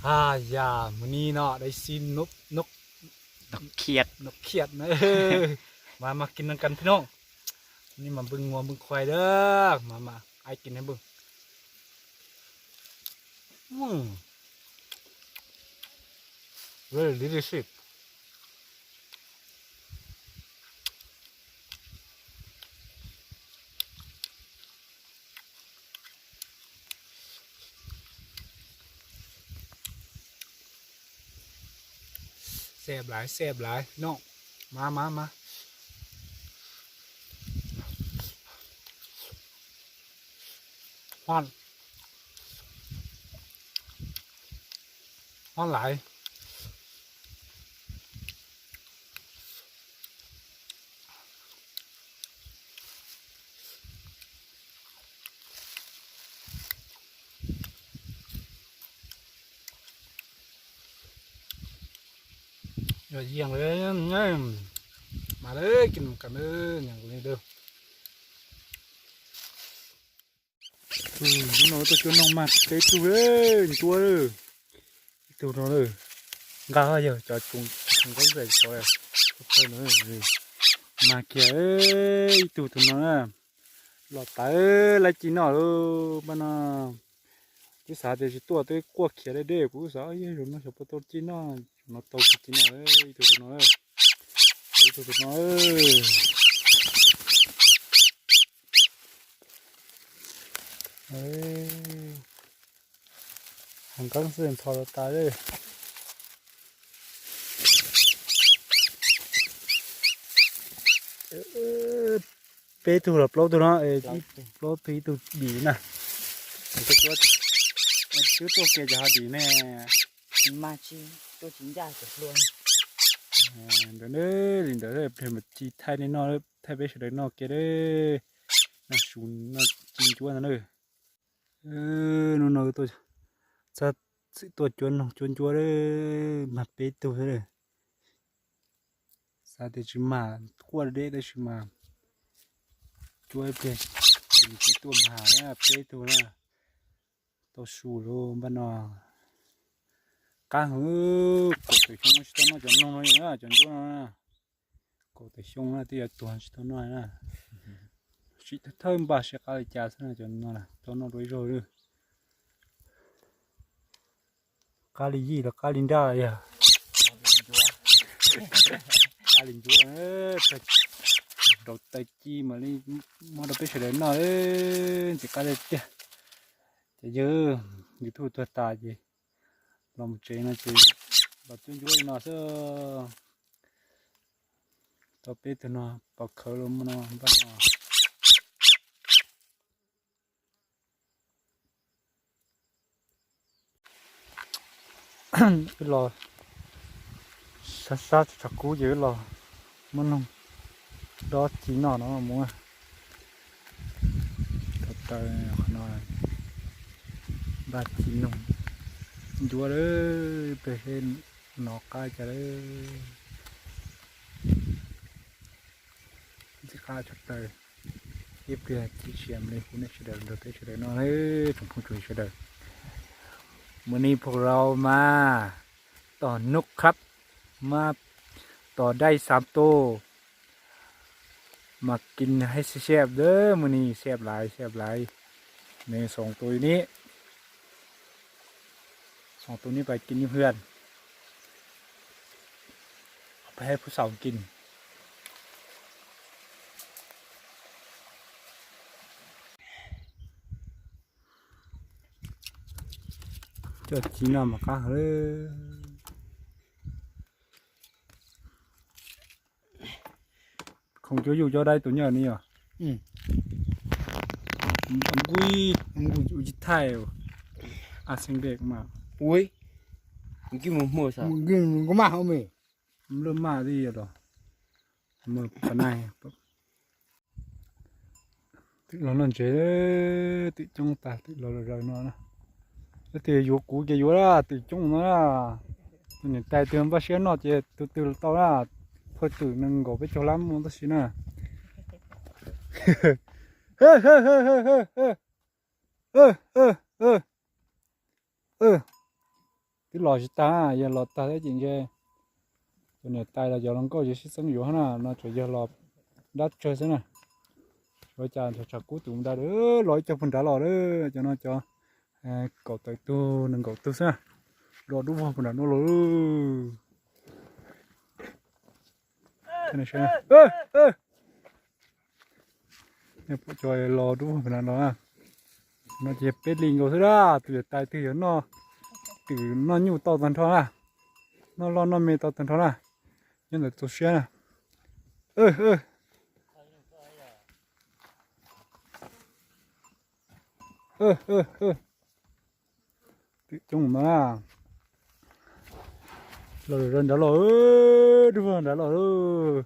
Yam, mus ni no dais xi nov khiam na. Mas mas kis nov kas phi noog, ni mas npwg nkuas npwg khuais dab mas mas ai kis nov npwg. Delicious. Xeb laiv xeb laiv no, mas mas mas. Hov laiv. Yog yeej li, mas li kis nov kas nws nyeem li lawm. Hnub no tuaj cuab noog mag peb tug ncuab, ib tug no nqa yog cov tsoos nqaub ntxais tod, mag kiag ib tug tus no na. Los tawv laib ci noj lawm npaj no. Twb xav tias tsis tuaj twb quaj khiav deb deb, kuv xav yog zaum no xyov puas tau ci noj, zaum no tau ci noj, ib tug tus no, ib tug tus no. Heev nqeeb xwb ntxhov tas tas li. Peb tug los plaub tug no, plaub tug ib tug dim na. Twb tuaj kiag cov ho dim ne. Ntawd li ntawd pliag mas ci thaij nej noj, thaij peb sawv daws noj kiag, noj su noj ci ncuab no na. Hnub no txhaj txwm tuaj cuab noog cuab ncuab, mag peb tug xwb. Xav tias tsis mag quaj deb tab sis mas cuab ib pliag ces nws tsis tuaj mag na, peb tug na. Tau su lawm npaj no. Qab heev, kaum tawm xyoo tsis tau noj cov noog no, cov ncuab no. Kaum tawm xyoo na twb yuav tuag tsis tau noj na. Sim thawj npaj seb qab li cas xwb na, cov no tau noj dua ib zaug. Qab li yij los qab li nraj yog? Qab li ncuab, rau taw ci mam li muab rau peb sawv daws noj, ntxim qab tiag tiag. Ces yog YouTube tuag tas ces los mus tsev no ces los cuab ncuab li no xwb. Tau peb tug no pov khawv los mus no npaj no. Wb los sab sab tshov kub ces wb los muab noog dob ci noj no mus. Taw qhov no npaj ci noog ncuab lawm, peb seb nov qab cas lawm. Ntxim qab tshaj plaws. Ib pliag tib si mam li hu nej sawv daws nrog peb sawv daws noj, tsoom phooj tsoom ywg sawv daws. Mus ni pog rau mas tos nub kab mas tos dai xav tu mas kis haib xeb xeb dawb mus ni xeb laiv xeb laiv. Nws xoom tus ni, xoom tus ni pais kis ni hwm, pais haib phuv xaum kis. Coj ci noj mas qab heev. Khoom cuab yuj cov dai tus nyob ni os. Nkuj, nkuj ua ci thaij, a xeeb dej mas. Ui, nkuj mus hmuaj sas. Nkuj maj hauv me. Lub maj li los. Twm los noj ntses, twm coob tag twm los zaws no na. Tab tias yuav kuv ces yuav twm coob no na. Tus niam tais twg npaj siab noj ces tus twg los tau na. Phaj twm nees nkaum peb caug lab mus tab sis na. Tus Twb los tsis tag, yog los tag thiab ces ntshe cov niam tais los cov hluas nkauj ces sib txeeb yuav na, no tseem yog los dab tsawg xwb na. Ua cas ntshav tshav kub tus mus da, los ib co puag nrad los lawm, cov no cov kaum tawm tug nees nkaum tug xwb na, los dub vog puag nram no los. Cov los dub vog puag nram no, no ces peb li nkaus xwb dab, tus niam tais twg yuav noj, twm noj nyuj tau tag nrho na, noj loj noj me tau tag nrho na, nyob ntawm txhua siab na. Twm coob no na. Los zov nrad los, dub vog nrad los.